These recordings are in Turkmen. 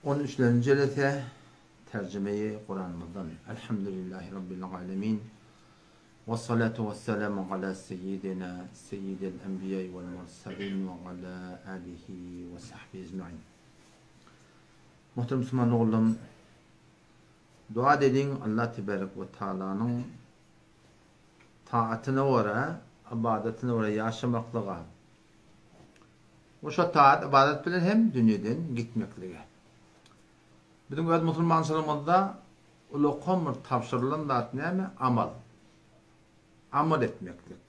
On üçlenji jelese terjimeyi Kuranymyzdan. Elhamdülillahi Rabbil alemin. Ve salatu ve selamu ala seyyidina seyyidil enbiya vel mursalin ve ala alihi ve sahbihi ecmain. Muhterem Müslüman oğlum, dua dediň Allah tebarek ve taalanyň taatyna görä, ibadatyna görä ýaşamaklyga we şo taat, ybadat bilen hem dünýeden gitmeklige. Biziň öz musulmançylygymyzda ulakan bir tabşyrylan zat näme? Amal. Amal etmeklik.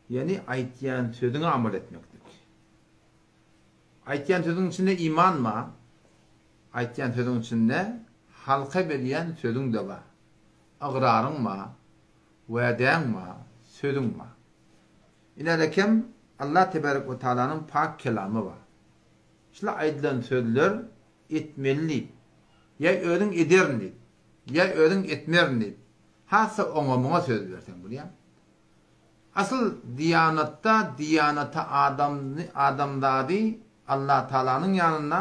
Ýagny aýtýan sözüňe amal etmeklik. Aýtýan sözüň içinde iman bar. Aýtýan sözüň içinde halka berýän sözüň-de bar. Ygraryň bar, wädäň bar, sözüň bar. Inerekem Allah tebarek we taalanyň pak kelamy bar. Şul aýdylan sözler etmeli diýip, ýa özüň ederin diýip, ýa özüň etmerin diýip, has-da oňa-muňa söz berseň bolýar. Asyl diýanatda diýanata adamny adamzady Allah taalanyň ýanynda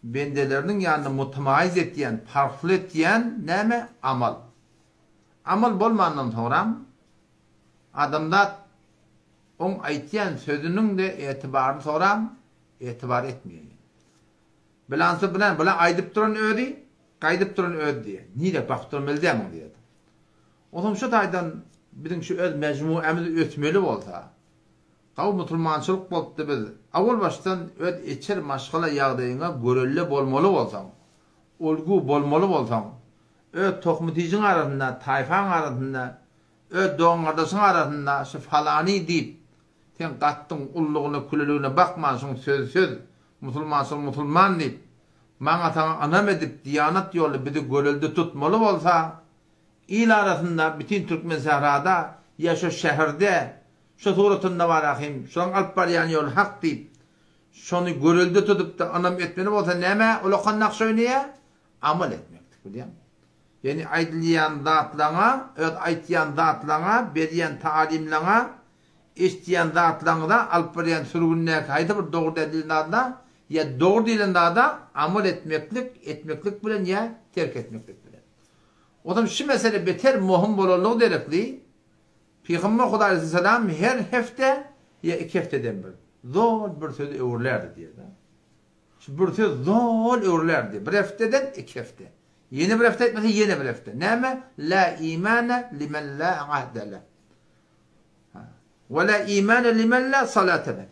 bendeleriniň ýanynda mutemaýyz etýän, parhly etýän näme? Amal. Amal bolmandan soňram adamzat oň aýtýan sözüniň-de etibaryny soram, etibar etmeýär. Bilansy bilen, bula aýdyp duran özi, gaýdyp duran özi diýýär. Nirä bakyp durmaly däl muň diýýär. Onsoň şu taýdan biziň şu öz mejmuämiz ösmeli bolsa, Gawy musulmançylyk bolupdy biz awal başdan öz içer maşgala ýagdaýyňa görelde bolmaly bolsaň, olgu bolmaly bolsaň, öz tohum-tijiň arasynda, taýfaň arasynda, öz dogan-gardaşyň arasynda şu falany diýip, sen gatdyň ullugyna küleligine bakman şuň sözi söz, musulmançylyk musulman diýip, maňa saňa ynam edip diýanat ýolda bizi görelde tutmaly bolsa, il arasynda bütin Türkmensährada ýa şo şäherde Şo suratynda bar ahym, şolaň alyp barýan ýoly hak diýip, şony görelde tutup-da ynam etmeli bolsa nämä ulakan nakş oýnaýar? Amal etmeklik, bilýäňmi? Ýagny aýdylýan zatlaňa, öz aýtýan zatlaňa, berýän talimlaňa, eşidýän zatlaňyza, alyp barýan sürgündäki haýsy bir dogry däl diýlen zada ýa dogry diýlen zada amal etmeklik, etmeklik bilen ýa terk etmeklik bilen. Ozam şu mesele beter möhüm bolanlygy derekli, Pygamber Hudaý aleyhisselam her hepde ýa iki hepdeden bir zol bir sözi öwrülerdi diýýär-de. Şu bir söz zol öwrülerdi. Bir hepdeden iki hepde. Ýene bir hepde aýtmasa ýene bir hepde. Näme? La imana limen la ahde leh. We la imana limen la salate leh.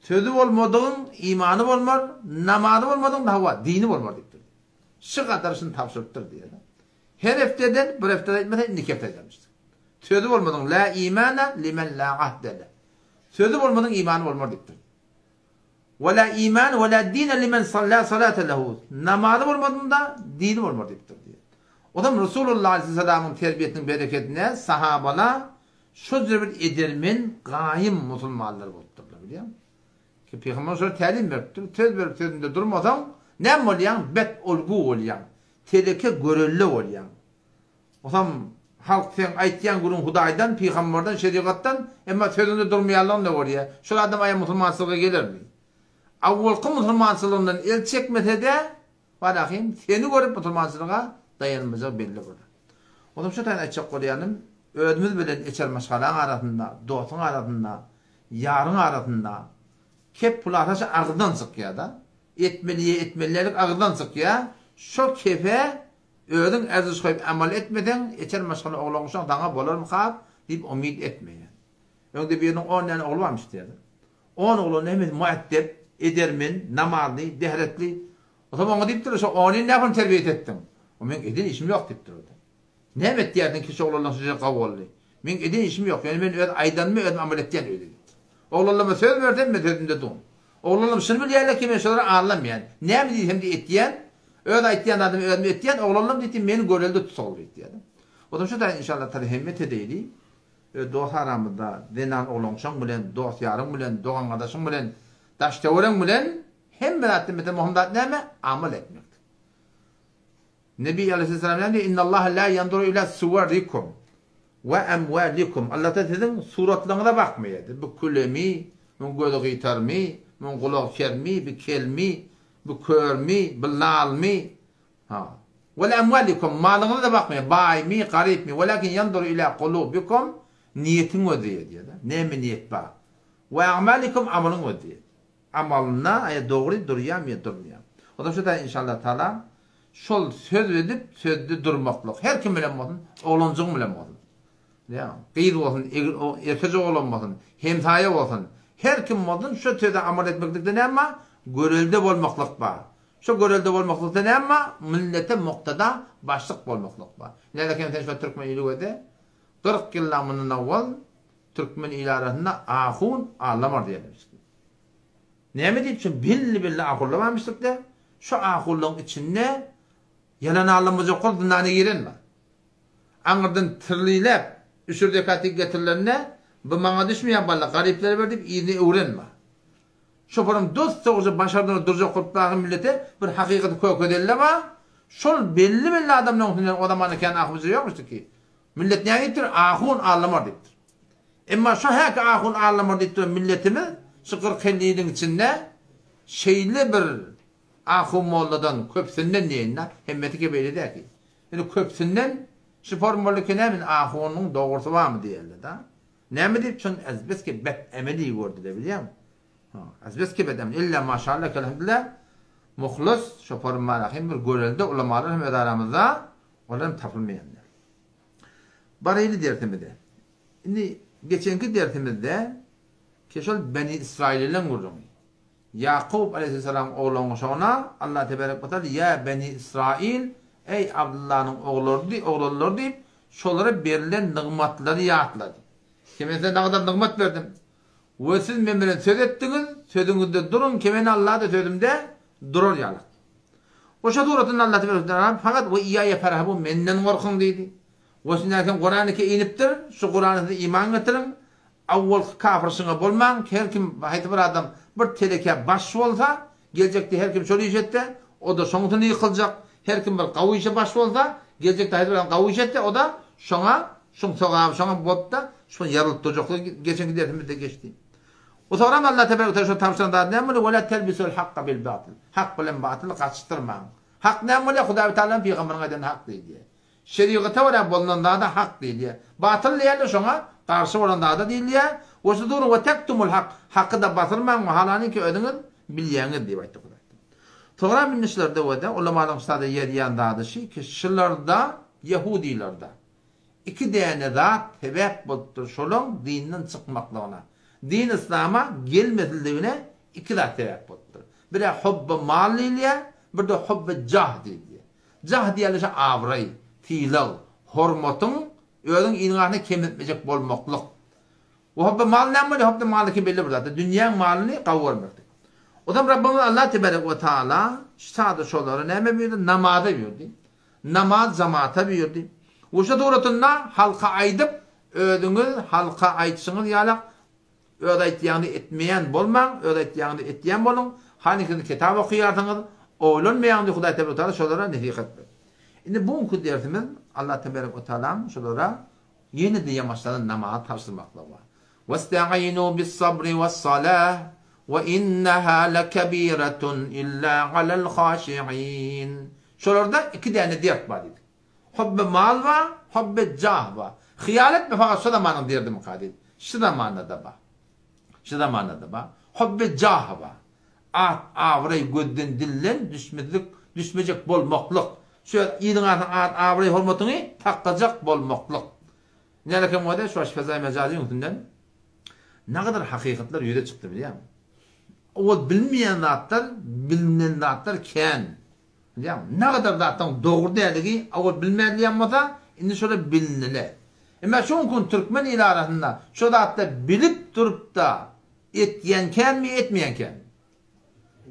Sözi bolmadygyň imany bolmar, namazy bolmadygyň hawa dini bolmar diýipdir. Şu gadar şuny tabşyrypdyr diýýär. Her hefteden bir hepde aýtmasa indi iki hepde aýdarmyşdyk. Sözi bolmadyň la imana limen la ahde le. Sözi bolmadyň imany bolmar diýipdir. We la iman we la dine limen la salate lehu. Namazy bolmadyň da dini bolmar diýipdir diýýär. Onam Resulullah aleyhisselamyň terbiýesiniň bereketine sahabala şo jür bir edermen, gaýym musulmanlar bolupdyrlar bilýäňmi? Ki pygamber şolara tälim beripdir. Söz berip sözünde durmasaň näme bolýaň? Bet olgu bolýaň. Teleke görelde bolýaň. Osam halk seň aýtýan gürrüň Hudaýdan, pygamberden, şerigatdan, emma sözüňde durmaýanlygyny-da görýär. Şol adam aýa musulmançylyga gelermi? Awwalky musulmançylygyndan el çekmese-de, bar ahym, seni görüp musulmançylyga daýanmajagy belli bolar. Osam şu taýdan aýtjak bolýanym, özümiz bilen içer maşgalaň arasynda, dostuň arasynda, ýaryň arasynda kep pulasa şu agyzdan çykýar-da. Etmeli ýa etmeli dällik agyzdan çykýa, şo kefe özüň erziş goýup amal etmeseň, eçer maşgala oglan-uşak saňa bolarmykap diýip umyt etmeýä. Öňde biriniň on däne ogly barmyş diýýärler. On oglunyň hemmesi mueddep, edermen, namazly, dehretli. Onsoň oňa diýipdirler, şo onyny nähili terbiýet etdiň? O meň eden işim ýok diýipdir o-da. Näme etýärdiň kiçi oglanlaň şunça gawy boldy. Meň eden işim ýok, ýöne men öz aýdanymy özüm amal etýän öýde diýipdir. Oglanlama söz bersem men sözümde dun. Oglanlam şuny bilýärler ki men şolary allamýan. Näme diýsemde etýän, öz aýtýan zadymy özüm etýän, oglanlam diýdi meni görelde tutsagyl diýipdir. Otam şu taýdan inşallah taala hemmet edeýli. Öz dost aramyzda zenan oglançaň bilen, dost ýaryň bilen, dogan gardaşyň bilen, daş töwereň bilen hemme zatdan beter möhüm zat näme? Amal etmekdir. Nebi aleýhissalam näme diýýär? Innallaha la ýanzuru ila suwarikum we emwalikum. Allah taala siziň suratlaryňyza bakmaýar. Bu külemi? Muň gözi gyýtarmy, muň gulagy kermi, bi kelmi, bi körmi, bi lalmy? Ha. Wela emwalikum, malyňyza-da bakmaýar, baýmy, garypmy, welakin ýanzuru ila kulubikum, niýetiňi gözleýär diýýär-de. Näme niýet bar? We a'malikum, amalyňy gözleýär. Amalynda aýa dogry durýarmy ýa durmaýarmy? Onda şu taýda inşallah taala şol söz edip sözde durmaklyk her kim bilen bolsun, oglanjygyň bilen bolsun. Ýa gyz bolsun, erkek oglan bolsun, hemsaýa bolsun, her kim bolsun şu söze amal etmeklikde näme bar? Görelde bolmaklyk bar. Şu görelde bolmaklykda näme bar? Millete muktada başlyk bolmaklyk bar. Näde kem sen şu türkmen ili göze 40 ýyldan mundan owal Türkmen ili arasynda ahun allamar diýermişdi. Näme diýip şu belli-belli ahunlar barmyşdyk-da, şu ahunlaryň içinde ýalan allamajak bolup zyndana giren bar. Aňyrdan tirliläp, üşür zekaty getirilende, bu maňa düşmeýän balla, garyplara ber diýip yzyna öwren bar. Şoparyň dos-dogry başardygyny durjak bolup dagy millete bir hakykaty kökezelle bar. Şol belli-belli adamlaryň üstünden o zamanda kän ahunja ýokmuşdy ki. Millet näme diýipdir? Ahun allamar diýipdir. Emma şo häki ahun allamar diýip duran milletimiz şu 40-50 ýylyň içinde şeýle bir ahun molladan köpüsinden diýeýin-de, hemmesi ki beýle däl ki. Indi köpüsinden şu form boldy ki näme indi ahunyň dogrusy barmy diýerler-de. Näme diýip şony azbeski bet emeli gördüler bilýäňmi? Ha, azbeski bet emeli. Illa maşallah elhamdülillah muhlis şu form barahim bir görelde ulamalar hem öz aramyzda Olar hem tapylmaýan däl. Baraýly dersimize. Indi geçenki dersimizde ki şol Beni Israilleň gürrüňi. Ýakup aleýhissalam oglan şoňa Allah teberek we taala ýa Beni Israil eý Abdyllanyň oglary oglanlary diýip şolara berlen nygmatlary ýatlady. Ki men size nagadar nygmat berdim. We siz men bilen söz etdiňiz, sözüňizde duruň, ki men Alla-da sözümde durar ýalyk. Oşa suratynda Allah tebarek we taala fakat we iýaýe ferhabun menden gorkuň diýdi. We şundan soň Kurany ki inipdir, şu Kurana siz iman getiriň. Awwalky kafir şyňa bolmaň, her kim haýsy bir adam bir telekä baş bolsa, geljekde her kim şol iş etse, o-da şoň üstünde ýykyljak. Her kim bir gawy işe baş bolsa, geljekde haýsy bir adam gawy iş etse, o-da şoňa, şoň sogaby şoňa bolup-da, şoň ýarylyp durjaklygy geçenki dersimizde geçdi. Bu soňram Allah tebarek we taala şo tabşyran zady näme bolýar? Wela telbisul hakka bil batyl. Hak bilen batyly gatyşdyrmaň. Hak näme bolýar? Hudaý Tagalaň pygamberiň aýdany hak diýilýär. Şerigata görä bolnan zada hak diýilýär. Batyl diýende şoňa garşy bolan zada diýilýär. We sudur we tektumul hak. Haky-da basyrmaň we halanyňky özüňiz bilýäňiz diýip aýtdy Hudaý. Soňram indi şularda we-de ulamalaryň şu zada ýazýan zady şi ki şularda ýehudylarda Iki däne zat sebäp bolupdyr şolaň dinden çykmaklygyna. Din yslama gelmesizligine iki zat sebäp bolupdyr. Birä hubby mal diýilýär, birde hubby jah diýilýär. Jah diýýärler şo abraý, sylag, hormatyň özüň iliň arasynda kemsitmejek bolmaklyk. We hubby mal näme bolýar? Hubby mal iki belli bir zat. Dünýäň malyny gawy görmeklik. Ozam Rabbymyz Allah tebarek we taala sada şolara näme buýurdy? Namaza buýurdy. Namaz jamata buýurdy. Wuşa suratynda halka aýdyp, özüňiz halka aýtşyňyz ýalak, öz aýtýanyňyzy etmeýän bolmaň, öz aýtýanyňyzy etýän boluň, hany siz kitap okaýarsyňyz, oýlanmaýaň diýip Hudaý tebarek we taala şolara nesihat berdi. Indi bu günki dersimiz Allah tebarek we taalaň şolara ýene-de ýamaçlanan namazy tabşyrmaklygy bar. Westa'inu bis-sabri was-salah we innaha lekebiretun illa alel haşi'in. Şolarda iki däne dert bar diýdik. Hubby mal bar, hubby jah bar. Hyýal etme fakat şu zamanyň derdimika diýip. Şu zamanda-da bar. Şu zamanda-da bar. Hubby jah bar. At, abraý gözden dilden düşmezlik, düşmejek bolmaklyk. Şu iliň arasynda at, abraý, hormatyňy saklajak bolmaklyk. Nälekem bolsa şu fezaý mejazy ünsünden nagadar hakykatlar ýüze çykdy bilýäňmi? Owal bilmeýän zatlar, bilinen zatlar kän. Bilýäňmi? Nagadar zatlaryň dogry däligi owal bilmändiýen bolsa, indi şolar bilinile. Emma şu gün türkmen ili arasynda şo zatlar bilip durup-da etýän känmi, etmeýän känmi?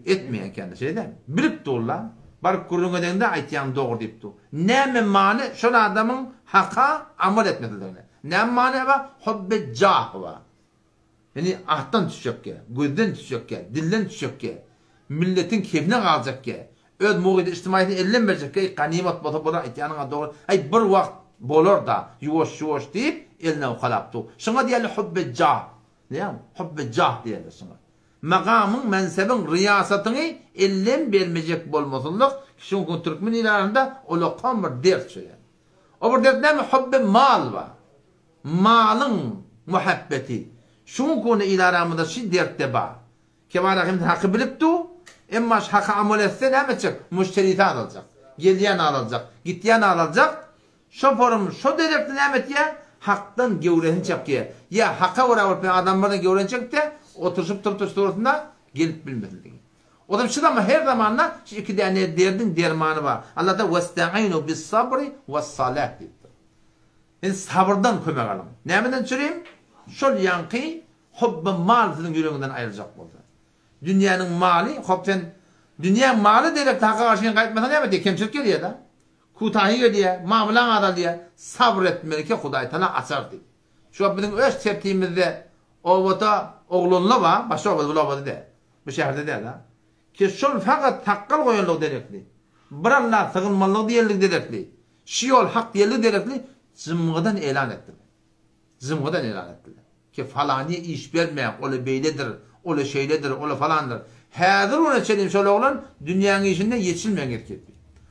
Etmeýän ekende şeýle dälmi? Bilip dur-la. Baryp gürrüň edeňde aýtýaň dogry diýip dur. Näme many şol adamyň haka amal etmesizligine? Näme many bar? Hubbi jah bar. Ýani atdan düşjekge, gözden düşjekge, dilden düşjekge, milletiň kebine galjakge, öz mugydy ijtimaýysyny elden berjekge, eý ganymat bolsa bolar aýtýanyň-a dogry, aý bir wagt bolar-da, ýuwaş-ýuwaş diýip, eline ukalap dur. Şuňa diýýärler hubbi jah. Näme? Hubbi jah diýerler şuňa. Magamyň, mensebiň, ryýasatyňy elden bermejek bolmasyzlyk, şu gün türkmen il arasynda ulakan bir dert şu ýa. O bir dert näme? Hubbi mal bar. Malyň muhabbeti. Şu günki günde il aramyzda şu dert-de bar. Kemara hem haky bilip dur, emma şu haka amal etse näme etjek? Müşderisi azaljak, gelýän azaljak, gitýän azaljak. Şo forum şo derekde näme etýär? Hakdan gewresini çekýär. Ýa haka görä bolup ýa adamlardan gewresini çekip-de, oturyşyp turup surasynda gelip bilmesinligi. Ozam şu zaman her zamanda şu iki däne derdiň dermany bar. Allah Taala westa'inu bis-sabri was-salah diýipdir. Siz sabyrdan kömek alyň. Nämeden çürim? Şol ýaňky hubby mal siziň ýüregiňizden aýryljak bolsa. Dünýäniň maly, hop sen dünýäň maly derekli haka garşy gaýtmasaň näme diýýär, kemçilik gelýär-de. Kutahy gelýär, mamlaň azalýar. Sabyr etmeli ki Hudaý Taala açar diýip. Şu wagt biziň öz tertibimizde obada oglanlar bar, başga obada, bul obada däl. Bu şäherde däl-a. Ki şol fakat sakgal goýanlygy derekli, bir Alla sygynmalygy diýenligi derekli, şu ýol hak diýenligi derekli jymgydan elan etdiler. Jymgydan elan etdiler. Ki falanyýa iş bermäň, ol-a beýledir, ol-a şeýledir, ol-a falandyr. Häzir güne çenli şol oglan dünýäň işinde ýetişilmän gezip.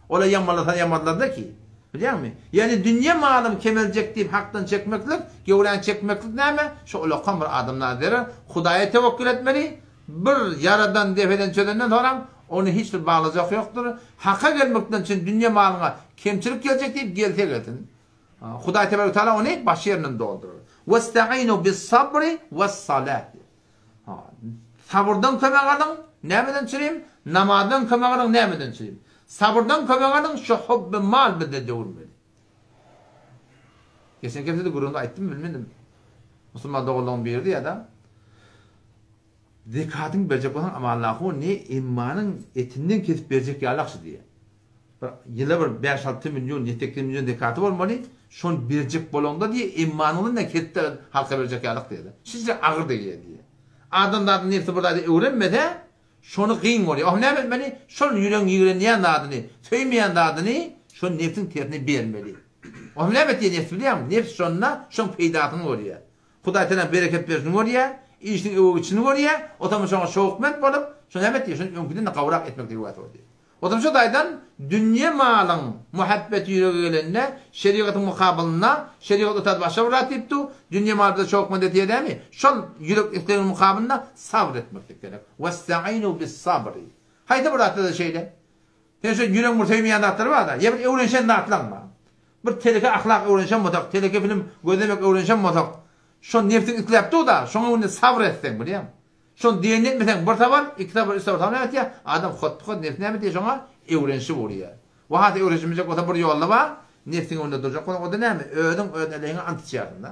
Ol-a ýamanlasa ýamanlar-da ki. Bilýäňmi? Ýagny dünýe malym kemeljek diýip hakdan çekmeklik, göwräňi çekmeklik näme? Şu ulakan bir adamdan zerer. Hudaýa tewekkül etmeli. Bir Ýaradan dep eden çözenden soňram ony hiç bir baglajak ýokdur. Haka gelmekden çyn dünýe malyňa kemçilik geljek diýip gelse gelsin. Hudaý tebarek taala ony baş ýerinden doldurar. Westa'inu bis-sabri wes-salah. Sabyrdan kömek alyň, nämeden çürim? Namazdan kömek alyň, nämeden çürim? Sabyrdan kömek alyň, şu hubby mal bizde döwülmeli. Geçen hepdede gürrüňde aýtdym, bilmedim. Musulman doganlaryň biri diýýär-de, Zekatyňy berjek bolsaň amanlahu ne emmanyň etinden kesip berjek ýalakşy diýýär. Bir ýyla bir bäş-alty million, ýedi-sekiz million zekaty bolmaly, şony berjek bolaňda diýýär, emmanyňdan-da kesip-de halka berjek ýalak diýýär. Şinçe agyr degýär diýýär. Adamzadyň nebsi bir zady öwrenmese, şony gyn görýär. Ohm näme etmeli? Şol ýüregiň ýigrenýän zadyny, söýmeýän zadyny şol nebsiň tersine bermeli. Ohm näme etýär nebs bilýäňmi? Nebs şonda şoň peýdasyny görýär. Hudaý Tagala bereket berişini görýär, işiniň öwegçini görýär, otam şoňa şowukment bolup, şo näme etýär, şony öňküden-de gowrak etmekde höwes bolýar. Otam şo taýdan dünýe malyň muhabbeti ýürege gelende, şerigatyň mukabylynda, şerigat o taýda başga bir zat diýip dur, dünýe maly bize şowukment etýär dämi? Şol ýürek islegiň mukabylynda sabyr etmeklik gerek. Westa'inu bis-sabri. Haýsy bir zatda-da şeýle. Sen şo ýüregiň bir söýmeýän zatlary bar-da, ýa bir öwrenişen zatlaň bar. Bir teleke ahlak öwrenişen bolsak, teleke film gözlemek öwrenişen bolsak, şo nebsiň isläp dur-da, şoňa günde sabyr etseň, bilýäňmi? Şony diýenini etmeseň, bir sabar, iki sabar, üç sabar, soň näme etýär? Adam hotpy-hot nebsi näme edýär şoňa? Öwrenişip urýar. We has öwrenişmejek bolsa bir ýol-da bar, nebsiň öňünde durjak bolsaň, o-da näme? Özüň öz elegiňe ant içýärsiň-de.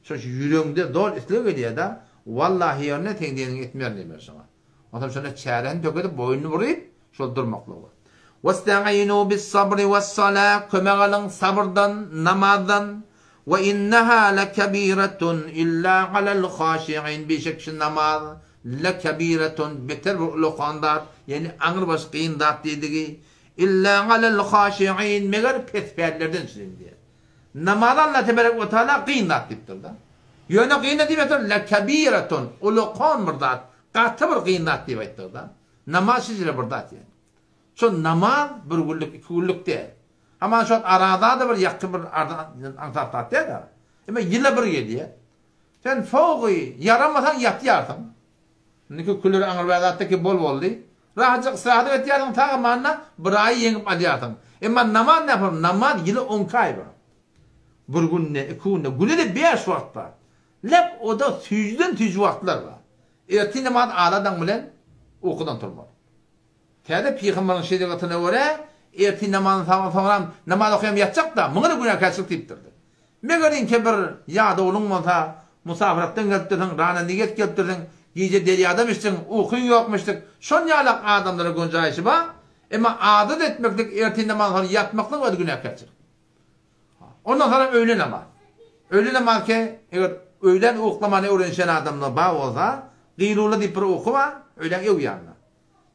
Şo ýüregiňde doly isleg gelýär-de, Wallahi ýöne seň diýeniňi etmerin diýmeli şoňa. Onsoň şonda çäresini tökedip, boýnuny buryp, şol durmaklygy bar. Westa'inu bis-sabri wes-salah, kömek alyň sabyrdan, namazdan. We inneha lekebiretun illa alel-haşi'in, bişek şu namaz lekebiretun, beter bir ulakan zat, ýagny aňrybaş kyn zat diýdigi. Illa alel-haşi'in, meger pespällerden üçin diýýär. Namazy Allah tebarek we taala kyn zat diýipdir-de. Ýöne kyn-da diýmese, lekebiretun, ulakan bir zat, gaty bir kyn zat diýip aýtdyr-da. Namaz şeýle bir zat ýaly. Şol namaz bir günlük, iki günlük däl. Aman şol arada-da bir ýakyn bir aňsat zat däl-de. Emma ýyla bir gelýär. Sen sowugy ýaramasaň ýatýarsyň. Indiki küler aňrybaý zatda ki bol boldy. Rahatjyk istirahat etýärsiň, sag amanda bir aýy ýeňip alýarsyň. Emma namaz näme? Namaz ýyla on iki aý bar. Bir günde, iki günde, güne-de bäş wagt bar. Lep o-da süýjüden süýji wagtlar bar. Ertir namaz aladaň bilen ukudan turmaly. Täze pygamberiň şerigatyna görä, ertir namazyny soňram namaz okaýam ýatjak-da, muňa-da günäkärçilik diýipdirler. Meger inke bir ýadawlyň bolsa, musafyratdan gelipdirsiň, rana niýet gelipdirsiň, gije derýada mişdiň, ukyň ýokmuşdyk, şon ýalak adamlara gönjaýşy bar, emma adat etmeklik ertir namazdan soň ýatmaklyk özi günäkärçilik. Ondan soňam öýle namaz. Öýle namaz ki, eger öýlän uklamany öwrenişen adamlar bar bolsa, gylula diýip bir uky bar, öýläň öw ýanynda.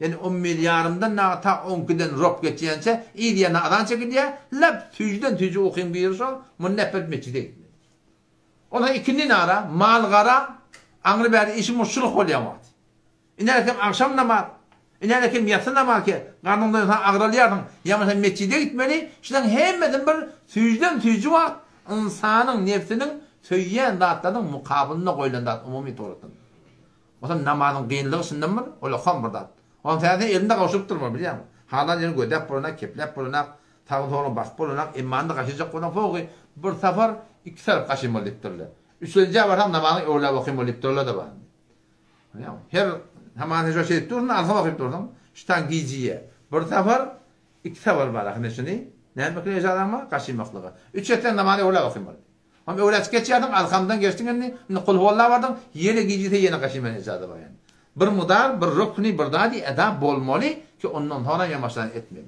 Ýagny on bir ýarymdan dagy ta on ikiden rop geçýänçä yz ýanyna azan çekilýär, lap süýjüden süýji ukyň biri şol, muny näpelt metjide gitmeli. Onsoň ikindi nara, mal-gara, Aňry bäri işiň bir şulyk bolýan wagty. Ine hem agşam namaz, ine hem ýassy namaz ki, garnyň doýansoň agralýarsyň, ýa bolmasa metjide gitmeli, şularyň hemmesini bir süýjüden süýji wagt ynsanyň nebsiniň söýýän zatlarynyň mukabylynda goýlan zat umumy suratda. Onsoň namazyň kynlygy şundan bir, ulakam bir zat. Onuň täze elinde gowşuryp durmaly bilýäňmi? Halan ýerini gözläp bolanak, kepläp bolanak, sagyn soluny basyp bolanak, emmany-da gaşyjak bolsaň soňky bir sapar, iki tarap gaşymaly diýipdirler. Üçlenjä barsaň namazyňy öwläp okymaly diýipdirler-de bar. Bilýäňmi? Her namazyny şo şeýdip dursuň, alsam okyp dursuň, şutaň gijije. Bir sapar, iki sapar bar ahyryn şuny. Näme bilen ejazaň bar? Gaşymaklyga. Üç etseň namazy öwläp okymaly. Hem öwräçik geçýärsiň, alhamdan geçdiň indi, indi kulhuwalla bardyň, ýene gijise ýene gaşyman ejaza bar ýani. Bir mudar, bir rukny, bir zady eda bolmaly ki ondan soňra ýamaşdan etmeli.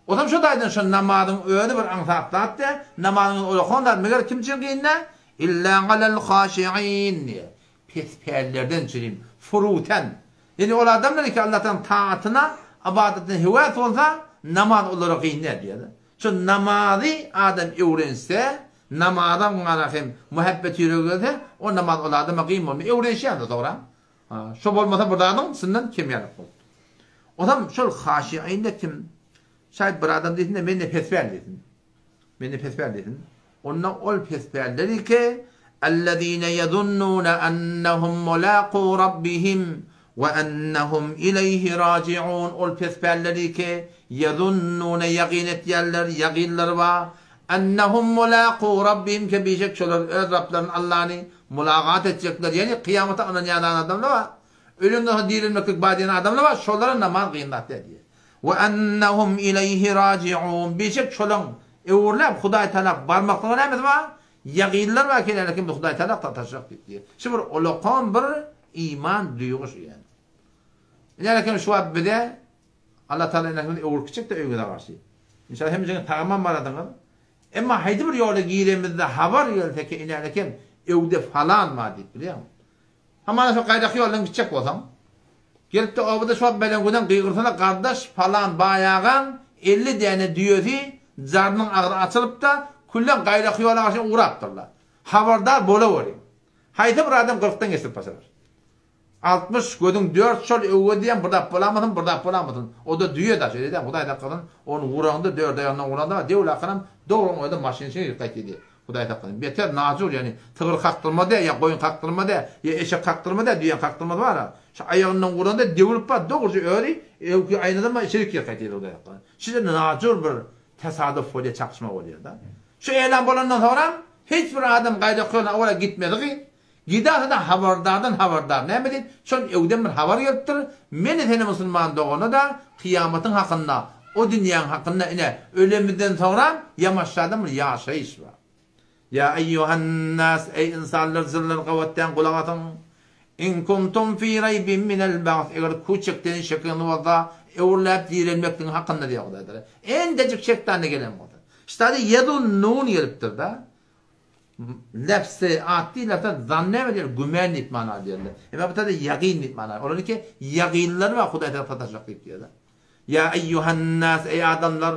Ozam şo taýdan şo namazyň özi bir aňsat zat däl, namazyň özi ulakan zat, meger kim üçin kyn däl? Illa alal haşiin diýýär. Pes pällerden çürim, furutan. Ýani ol adamlar ki Allahdan taatyna, ybadatyna höwes bolsa, namaz olara kyn däl diýýär. Şu namazy adam öwrense, namaza gara hem muhabbet ýürege gelse, o namaz ol adama gyn bolmaýar. Öwrenişýär-de soňra. Şo bolmasa bir zadyň çyndan kem ýalyk bolupdyr. Onam şol haşiýinde kim şaýt bir adam diýsin-de men-de pespäl diýsin. Men-de pespäl diýsin. Onda ol pespäller ki, Ellezine ýezunnune ennehum mulaqu rabbihim we ennehum ileýhi rajiun ol pespäller ki, ýezunnune ýagyn etýärler, ýagynlary bar, ennehum mulaqu rabbihim ki bişek şolar öz Rablaryny Allany mulagat etjekler, ýagny kyýamata ynanýan adamlar bar, ölenden soň dirilmeklik bar diýen adamlar bar, şolara namaz kyn zat däl diýýär. We ennehum ileýhi rajiun bişek şolaň öwrüläp Hudaý Tagala barmaklyga nämesi bar? Ýagynlar bar kenara kimdi Hudaý Tagala sataşjak diýip diýýär. Şu bir ulakan bir iman duýgy şu ýani. Ine kim şu wagt bize Allah Tagala ine kim öwrüp gitjek-de öýüňize garşy. Inşallah hemmejiňiz tagamam baradyňyz. Emma haýsy bir ýola giremizde habar gelse ki ine kim öwde falan bar diýip bilýäňmi? Hamana şo gaýraky ýoldan gitjek bolsaň, gelip-de obada şu wagt beleňgüden gygyrsana gardaş palan baý agaň 50 däne düýesi jarynyň agzy açylyp-da, külleň gaýraky ýola garşy ugrapdyrlar. Habardar bolaweriň. Haýsy bir adam kyrkdan geçirip başarar. 60, gözüň dört şol öwge diýýän bir zat bolamasyn, bir zat bolamasyn. O-da düýe daş, eýle-dä, Hudaý saklasyn, ony uranda, dört aýagyndan uranda, döwül akanam dogry oň özi maşyn içine girip gaýtýar diýýär. Hudaý saklasyn. Beter najur, ýagny sygyr kakdyrma dä, ýa goýun kakdyrma dä, ýa eşek kakdyrma dä, düýäň kakdyrmasy bar-a. Şu aýagyndan uranda döwülip bar, dogruja özi öňki aýnadan bar içerik girip gaýtýar Hudaý saklasyn. Şeýle najur bir tesaduf bolýar, çakyşma bolýar-da. Şu elan bolandan soňram hiç bir adam gaýra köne owala gitmedi gyz. Gidasada habardardan habardar. Näme diýip, şol öwden bir habar gelipdir, Meni seni musulman dogana-da kyýamatyň hakynda, o dünýäň hakynda ine, ölemizden soňram ýamaşşadan bir ýaşaýyş bar. Ýa eýýuhan-nas, eý ynsanlar, jynlar gabatdan gulak asyň! In kuntum fi raýbin minel ba's, eger kuçekden şekiňiz bolsa, öwrüläp direlmekligiň hakynda diýýär Hudaý Tagala. Entejik şekdanda gelen bolsa. Ştada ýezunnun gelipdir-de. Lefzi at diýlerse zan näme diýer? Güman diýip mana diýerler. Emma bu taýda ýagyn diýip mana. Olar ki ýagynlary bar Hudaý tarapa sataşjak diýip diýerler. Ýa eýýuhan-nas eý adamlar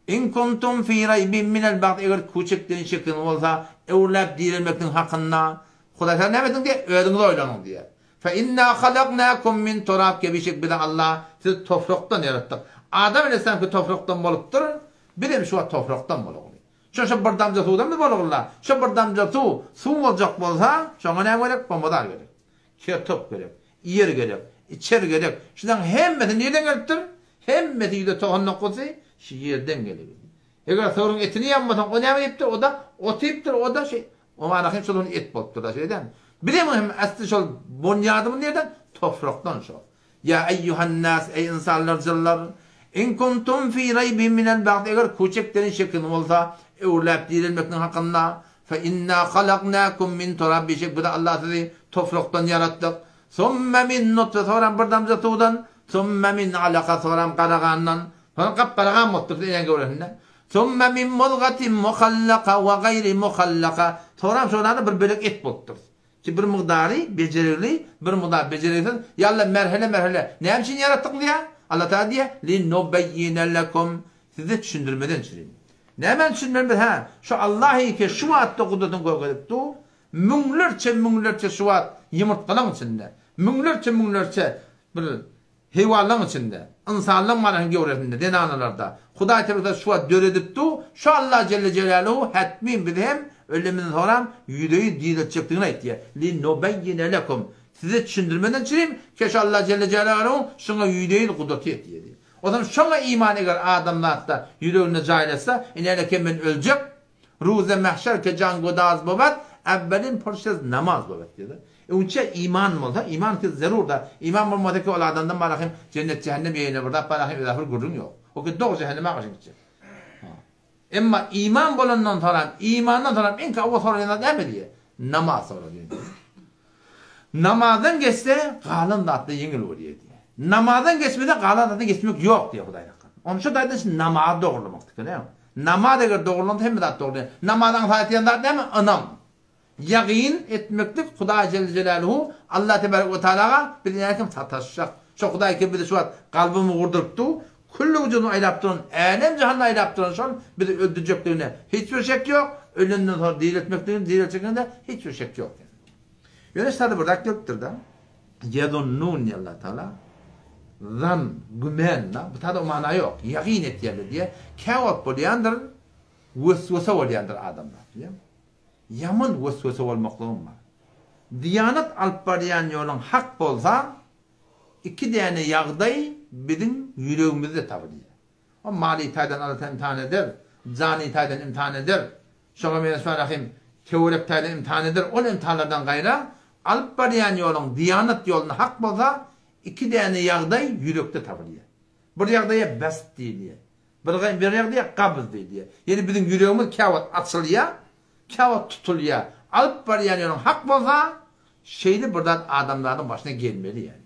in kuntum fi raýbin minel ba'd eger kuçekden şekiňiz bolsa öwrüläp direlmekligiň hakynda Hudaý tagala näme ediň diýer? Özüňiz oýlanyň diýer. Fe inna halaknakum min turab kebişik bizi Allah sizi toprakdan ýaratdyk. Adam aleyhisselam ki toprakdan bolupdyr, biz hem şu wagt toprakdan bolagly. Şo şo bir damja suwdan biz bolagly-la. Şo bir damja suw, suw boljak bolsa, şoňa näme gerek? Bomodar gerek. Kertop gerek. Ýer gerek. Içer gerek. Şularyň hemmesi nirden gelipdir? Hemmesi ýüzde 90 dokuzy şu ýerden gelip. Eger sygryň etini ýanmasaň, o näme diýipdir? O-da ot iýipdir, o-da şeý. O mana hem şol et bolupdyr da, şeýle dälmi? Bizem hem asly şol bunýadymyz nirden? Toprakdan şo. Ýa eýýuhan-nas, eý ynsanlar, jynlar! In kuntum fi raýbin minel ba'd, eger kuçekden şekiňiz bolsa, öwrüläp direlmekligiň hakynda, fe inna halaknakum min turab, bişek biz Allah sizi toprakdan ýaratdyk, summe min nutfe, soňram bir damja suwdan, summe min alaka, soňram gara gandan, soňra gap-gara gan bolupdyr siz enäň göwresinde, summe min muzgatin muhallaka we gaýri muhallaka, soňram şondan bir bölek et bolupdyr. Ki bir mukdary bejerigli, bir mukdary bejerigsiz, ýa-da merhele-merhele. Näme üçin ýaratdyk diýýär? Allah Tagala diýýär, Linubeýýine lekum, size düşündirmeden üçin. Nämäni düşündirmeli biz? Hä, şu Allah eke şu wagtda gudratyny görkezip dur. Müňlerçe müňlerçe şu wagt ýumurtgalaň içinde, müňlerçe müňlerçe bir heýwanlaň içinde, ynsanlaň manasynyň göwresinde, zenanalarda Hudaý Teala şu wagt döredip dur, şu Alla Jelle Jelaluhu hetmin bizi hem ölemizden soňram ýüzeýüz diriltjekdigini aýtýar. Linubeýýine lekum Size düşündirmeden çürim, ke şu Alla Jelle Jelaluhuň şuňa ýüzeýüz gudraty ýetýär diýýär. Ozal şoňa iman eger adamzatda ýüreginde jaýlasa, ine-ine men öljek, Ruze mahşer ke jan godaz bowat, Awwelin purşez namaz bowat diýýär. Öňçe iman bolsa, iman ki zerur-da, iman bolmasa ki ol adamdan barahym jennet-jähennem ýeýne bir zat barahym özafir gürrüň ýok. O ki dogry jähenneme garşy gitjek. Emma iman bolandan soram, imandan soram iň owal soralýan zat näme diýýär? Namaz soralýar. Namazdan geçse galan zatlar ýeňil bolýar diýýär. Namazdan geçmese galan zatdan geçmek ýok diýýär Hudaý hakkynda. Onuň şu taýdan şu namazy dogrulamak diýýär. Namaz eger dogrulansa hemme zat dogrulanýar. Namaz aňsat etýän zat näme? Ynam. Ýagyn etmeklik Hudaý jelle jelaluhu Allah tebarek we taalaga biz näkim sataşjak. Şo Hudaý ki bizi şu wagt galbymyzy gurduryp dur, külli wujudymyzy aýlap duran, älem-jahany aýlap duran şol bizi öldürjekdigine hiç bir şek ýok, ölenden soň direltmekdigine, direltjekdigine hiç bir şek ýok. Ýöne şada bir zat gelipdir-de. Ýezunnun diýýär Allah Taala. Zan, gümen, bu tada o mana ýok. Ýagyn etýärler diýýär. Käwagt bolýandyr, weswese bolýandyr adamlar, bilýäňmi? Ýaman weswese bolmaklygym bar. Diýanat alyp barýan ýoluň hak bolsa, iki däne ýagdaý biziň ýüregimizde tapylýar. O maly taýdan Allah Taala imtihan eder, jany taýdan imtihan eder. Şoňa meňzeş Rahym töwerek taýdan imtihan eder. Ol imtihanlardan gaýra alyp barýan ýoluň diýanat ýolunda hak bolsa, iki däne ýagdaý ýürekde tapylýar. Bir ýagdaýa best diýilýär. Bir bir ýagdaýa gabz diýilýär. Ýöne biziň ýüregimiz käwagt açylýar, käwagt tutulýar. Alyp barýan ýoluň hak bolsa, şeýle bir zat adamzadyň başyna gelmeli ýaly.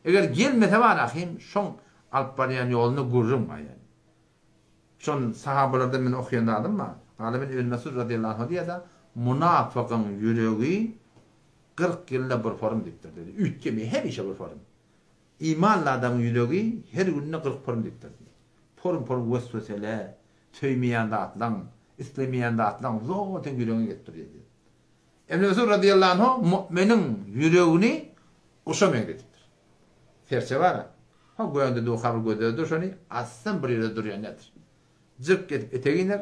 Eger gelmese bar ahim şoň alyp barýan ýolunda gürrüň bar ýaly. Şon sahabalardan men okaýan zadym bar. Galyben Ibn Mesud razyýallahu anhu diýýär-de, Munafygyň ýüregi 40 ýylda bir forum diýipdir diýdi. Üýtgemeýär, hemişe bir forum. Imanly adamyň ýüregi her günde 40 forum diýipdir diýdi. Forum-forum weswesele, söýmeýän zatlaň, islemeýän zatlaň zol seň ýüregiňe gelip durýar diýdi. Ibn Mesud razyýallahu anhu mu'miniň ýüregini guşa meňzedipdir. Serçe bar-a. Ha göýände duha bir gözledir şony, aslan bir ýerde durýan däldir. Jyrk edip etegi iner,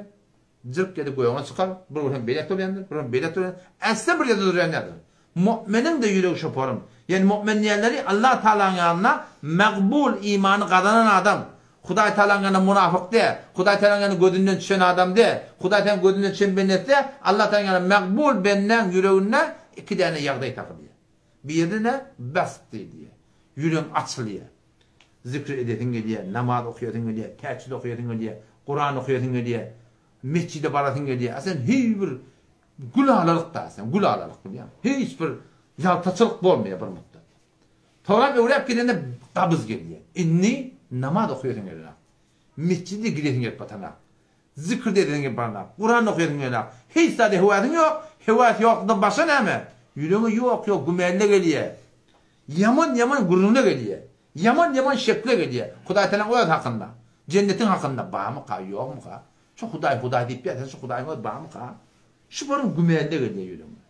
jyrk edip göýäňe çykar, bir gün hem beýläk durýandyr, bir gün beýläk durýandyr. Aslan bir ýerde durýan däldir. Mu'miniň-de ýüregi şoporym. Ýagny mu'min diýenleri Allah Tagalaň ýanynda magbul imany gazanan adam. Hudaý Tagalaň ýanynda munafyk däl, Hudaý Tagalaň ýanynda gözünden düşen adam däl, Hudaý Tagalaň gözünden düşen bendesi däl, Allah Tagalaň ýanynda magbul bendäň ýüreginde iki däne ýagdaý tapylýar. Birine bast diýilýär. Ýüregiň açylýar. Zikr edesiň gelýär, namaz okaýasyň gelýär, tähejjüd okaýasyň gelýär, Kuran okaýasyň gelýär, mesjide barasyň gelýär. A sen hiý bir gül alalyk da sen, gül alalyk bilýäňmi? Hiç bir ýaltaçylyk bolmaýar bir muddat. Soňam öwräp gidende gabyz gelýär. Indi namaz okaýasyň gelenok. Mesjide gidesiň gelip batanak. Zikr edesiň gelip baranok. Kuran okaýasyň gelenok. Hiç zada höwäsiň ýok. Höwäs ýoklukdan başga näme? Ýüregiňe ýok-ýok gümänler gelýär. Ýaman-ýaman gürrüňler gelýär. Ýaman-ýaman şekler gelýär. Hudaý Tagalaň öz hakynda, jennetiň hakynda barmyka, ýokmyka? Şu Hudaý Hudaý diýip ýatyrsyň, şu Hudaýyň özi barmyka? Şu bir gümänler gelýär ýüregiňe.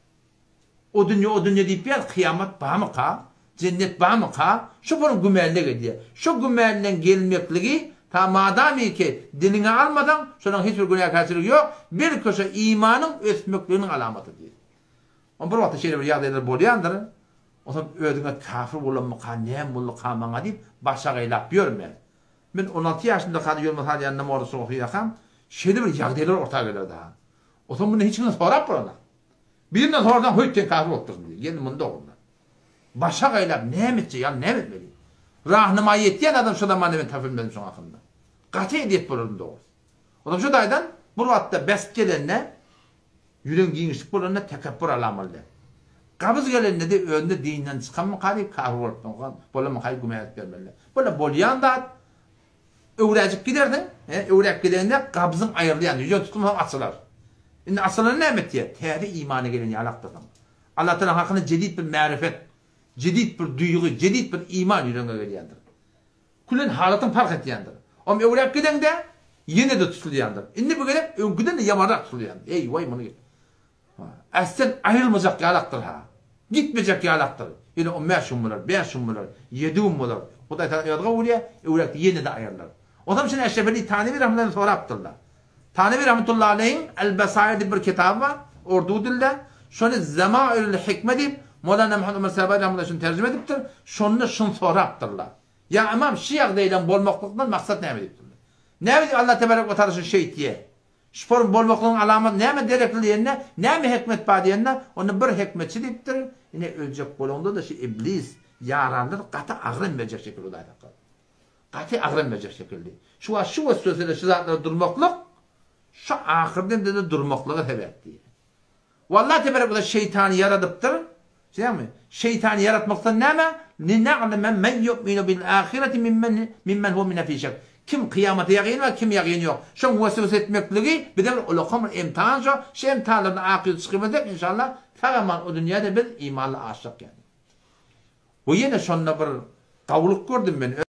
O dünýe, o dünýe diýip ýaz, kyýamat barmyka? Jennet barmyka? Şu bir gümänler gelýär. Şu gümänleň gelmekligi ta madamiki diliňe almasaň, şolaň hiç bir günäkärçiligi ýok, belki şo imanyň ösmekliginiň alamaty diýip. Onda bir wagtda şeýle bir ýagdaýlar bolýandyr, onsoň özüňe kafir bolanmyka, näme bolduka maňa diýip başagaýlap ýörme. Men 16 ýaşymdakam ýoluma salýan namazçylyk okaýarkam, şeýle bir ýagdaýlar orta gelerdi-ha. Onsoň mundan hiç kimden sorap bolanok. Birinden sorasaň, höýt sen kafir bolupdyrsyň diýýär. Gelin muny dogrular. Başa gaýlap näme etjek, ýaly näme etmeli? Rahnama ýetýän adam şo zamanda men tapyp bilmedim şoň hakynda. Gaty ezýet bolardym dogrusy. Onsoň şu taýdan bir wagtda best gelende, ýüregiň giňişlik bolanda tekepbur alamaly däl. Gabyz gelende-de özünde dinden çykanmyka diýip kafir bolupmyka, bolanmyka diýip güman edip ýörmeli däl. Bu-da bolýan zat. Öwräjik gidersiň, he, öwräp gideňde gabzyň aýrylýan, ýüzüň tutulmasaň açylar. Indi açylanda näme etýär? Täze imana gelen ýalakdyrsyň. Allah Tagalaň hakynda jedid bir märifet, jedid bir duýgy, jedid bir iman ýüregiňe gelýändir. Külen halatyň parh etýändir. Om öwräp gideňde ýene-de tutulýandyr. Indi bu gezek öňküden-de ýamanrak tutulýandyr. Eý, waý muny. Äsden aýrylmajak ýalakdyr-ha. Gitmejek ýalakdyr. Ýene on bäş gün bolar, bäş gün bolar, ýedi gün bolar. Hudaý tagala özi gowy bilýär, öwräkde ýene-de aýrylar. Onsoň şuny Eşref Eli Tanewi rahmetullahi sorapdyrlar. Tanewi rahmetullahi aleýhiň El-Besair diýip bir kitaby bar, urdu dilde. Şony Zemairül Hikme diýip, Mowlana Muhammed Ömer Säbäri rahmetullahi şuny terjime edipdir. Şonda şuny sorapdyrlar. Ýa ymam, şu ýagdaýlaryň bolmaklykdan maksat näme diýipdirler. Näme diýip Allah tebarek we taala şuny şeýtýär? Şu form bolmaklygyň alamaty näme derekli diýende, näme hikmet bar diýende, onda bir hikmetçi diýipdir, ine öljek bolaňda-da şu iblis ýaranlar gaty agram berjek şekilli Hudaý saklasyn. Gaty agram berjek şekilli. Şu wagt şu weswesede şu zatlara durmaklyk şu ahyr demde-de durmaklyga sebäp diýýär. Walla teberek we şeýtany ýaradypdyr. Düşünýäňmi? Şeýtany ýaratmakdan näme? Lina'leme men yu'minu bil ahireti mimmen mimmen huwa minha fi şek. Kim kyýamata ýagyn bar, kim ýagyn ýok. Şoň weswese etmekligi bize bir ulakan bir imtihan şo. Şu imtihanlardan ak ýüz çykybilsek inşallah sag-aman o dünýäde biz imanly aşjak ýaly. We ýene şonda bir gawulyk gördüm men.